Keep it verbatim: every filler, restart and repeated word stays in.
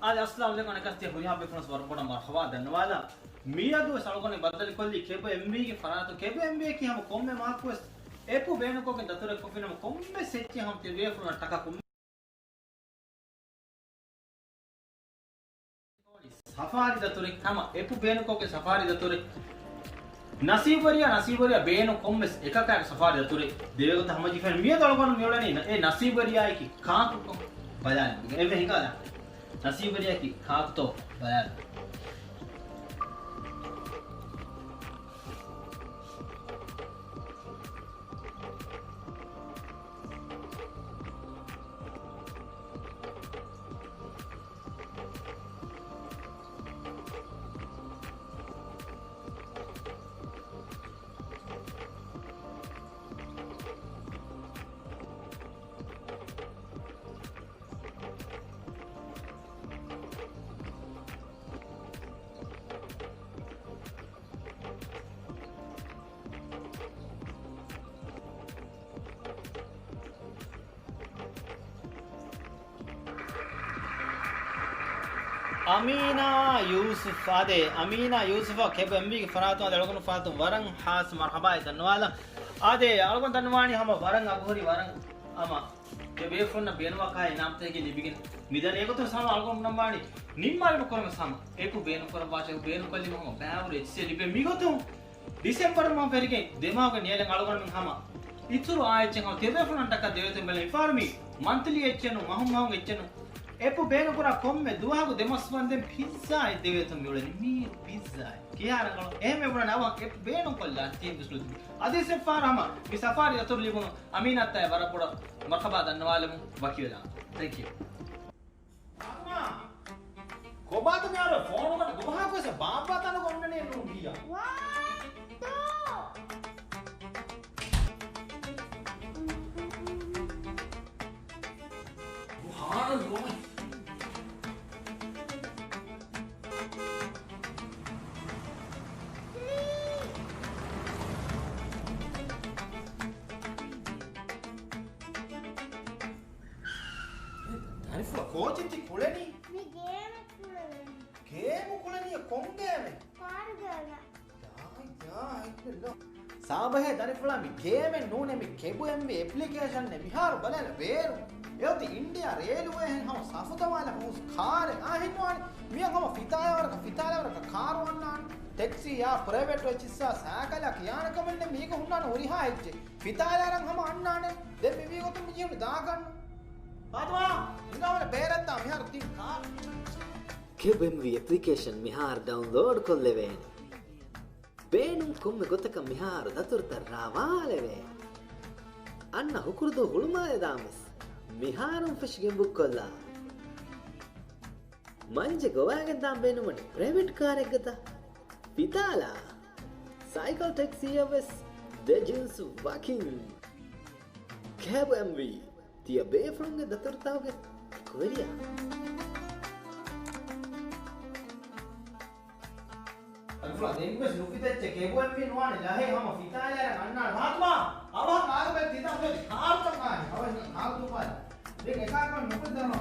އާދެ، އައްސަލާމު ޢަލައިކުމް. އަނެކަސް ތިޔަ ހުރިހާ ބޭފުޅުން ވަރަށް ބޮޑަށް މަރުޙަބާ ދަންނަވާލާ. މިއަދު ވެސް އަޅުގަނޑު ބައްދަލުކޮށްލީ ކެބު އެމްވީގެ ފަރާތުން. ކެބު އެމްވީއަކީ ހަމަ ކޮންމެ މާކު ވެސް އެޕު ބޭނުންކޮށްގެން ދަތުރެއް ކޮށްފިނަމަ، ކޮންމެސް އެއްޗެއް ހަމަ ތިޔަ ބޭފުޅުންނަށް ޓަކާ ކޮންމެ ސަފާރީ ދަތުރެއް ހަމަ އެޕު ބޭނުންކޮށްގެން ސަފާރީ ދަތުރެއް. ނަސީބުވެރިޔާ، ނަސީބުވެރިޔާ ބޭނުން ކޮންމެސް އެކަކާގެ ސަފާރީ ދަތުރެއް ދެވޭގޮތަށް ހަމަޖެހިފައި މިއަދު އަޅުގަނޑު މިއުޅެނީ އެ ނަސީބުވެރިޔާއަކީ ކާކުކޮށް ބަލާލަން. އެންމެ ހިނގާލާ. ނަސީބުވެރިޔާއަކީ ކާކުތޯ ބަލާލަން. އަމީނާ ޔޫސުފް. އާދެ، އަމީނާ ޔޫސުފާ ކެބު އެމްވީގެ ފަރާތުން އަޅުގަނޑު ފަރާތުން ވަރަށް ހާސް މަރުޙަބާއެއް ދަންނަވާލަން. އާދެ، އަޅުގަނޑު ދަންނަވާނީ ހަމަ ވަރަށް އަގުހުރި ވަރަށް ހަމަ ތިޔަ ބޭފުޅުންނަށް ބޭނުންވާ ކަހަލަ އިނާމްތަކެއް ލިބިގެން މިދަނީ. އެގޮތުން ހަމަ އަޅުގަނޑު ނަންބާނީ ނިންމާލުމުގެ ކުރަމަށް ހަމަ އެޕު ބޭނުންކުރައްވާށޭ. ބޭނުންކޮށްލީމަ ހަމަ ބައިވަރު އެއްޗެއް ލިބޭ. މިގޮތުން ޑިސެމްބަރު މަހު ފެށިގެން ދެމަހުގެ ނިޔަލަށް އަޅުގަނޑުމެން ހަމަ އިތުރު އާ އެއްޗެއް ހަމަ ތިޔަ ބޭފުޅުންނަށް ޓަކާ ދެވޭތޯ ބެލެން. މިފަހަރު މި މަންތުލީ އެއްޗެއް ނޫން، މަހުން މަހުން އެއްޗެއް ނޫން. އެޕު ބޭނުންކުރާ ކޮންމެ ދުވަހަކު ދެމަސް ވަންދެން ޕިއްޒާއެއް ދެވޭތޯ މިއުޅެނީ. މީ ޕިއްޒާއެއް ކިހާ ރަނގަޅު. އެހެންވެ ބުނަން އަވަހަށް އެޕު ބޭނުންކޮށްލާ ތީން ބިސްނުތި. އަދިވެސް އެއްފަހަރު ހަމަ މި ސަފާރީ ދަތުރު ލިބުނު އަމީނާއަށް ވަރަށް ބޮޑަށް މަރުޙަބާ ދަންނަވާލަމުން ވަކިވެލާނަން. ތެންކް ޔޫ. ފާތުމާ! ކޮބާތަ މިހާރު ފޯނުގަނޑަށް ދުވަހަކުވެސް ބާއްވާ ތަނަކު އޮންނަނީ ނޫން ކިޔާ. ވާ! ދޯ! ހާނަ ދޯ! ދަރިފުޅާ ކޯޗެއް ތި ކުޅެނީ؟ މި ގޭމެއް ކުޅެވޭނެ. ގޭމު ކުޅެނީ ކޮން ގޭމެއް؟ ކާރު ގޭމެއް. ޔާ، ޔާ، އިންނަ. ސާބަހޭ ދަރިފުޅާ މި ގޭމެއް ނޫނޭ މި ކެބު އެމްވީ އެޕްލިކޭޝަންއެއް މިހާރު ބަލާލަ ބޭރު. އެއޮތީ އިންޑިއާ ރޭލުވޭހެން ހަމަ ސަފު ދަމާލަ ހުސް ކާރެއް. އާ ހިންނުވާނެ. މިއަށް ހަމަ ފިތާލަވަރަކަށް ފިތާލަވަރަކަށް ކާރު އަންނާނެ. ޓެކްސީ ޔާ ޕްރައިވެޓް ވެއްޗިއްސާ ސައިކަލާ ކިޔާނެ ކަމެއް ނެތް. މީގަ ހުންނާނެ ހުރިހާ އެއްޗެއް. ފިތާލާރަން ހަމަ އަންނާނެ. ދެން މި ވީގޮތުން މި ޖީހުން ދާގަންނު. ފާތުމާ، ހިނގާވަނެ ބޭރަށްދާ މިހާރު ތިން ކާ. ކެބު އެމްވީ އެޕްލިކޭޝަން މިހާރު ޑައުންލޯޑް ކޮށްލެވޭނެ. ބޭނުން ކޮންމެ ގޮތަކަށް މިހާރު ދަތުރުތައް ރާވާލެވޭ. އަންނަ ހުކުރުދޫ ހުޅުމާލެ ދާން ވެސް މިހާރުން ފެށިގެން ބުކްކޮށްލާ. މަންޖެ ގޮވާގެން ދާން ބޭނުމަނީ ޕްރައިވެޓް ކާރެއްގަތަ؟ ފިތާލާ. ސައިކަލް ޓެކްސީއަށް ވެސް ދެ ޖިންސް ވަކިން. ކޭބު އެމްވީ، ތިޔަ ބޭފުޅުންގެ ދަތުރުތަކުގެ އެކުވެރިޔާ. އަދިފުޅާ ދެންވެސް ނުފިތައްޗެ ކެބު އެމްވީ ނުވާނެ ލަހެއް ހަމަ ފިތާލާރަން އަންނާނެ. ފާތުމާ، އަވަހަށް އާދަބެ ތިތާ ފެދި ކާރުތައް އާނެ. އަވަހަށް ކާރު ދުއްވާލަ. ދެން އެކާކަށް ނުކުތް ދަންނަ.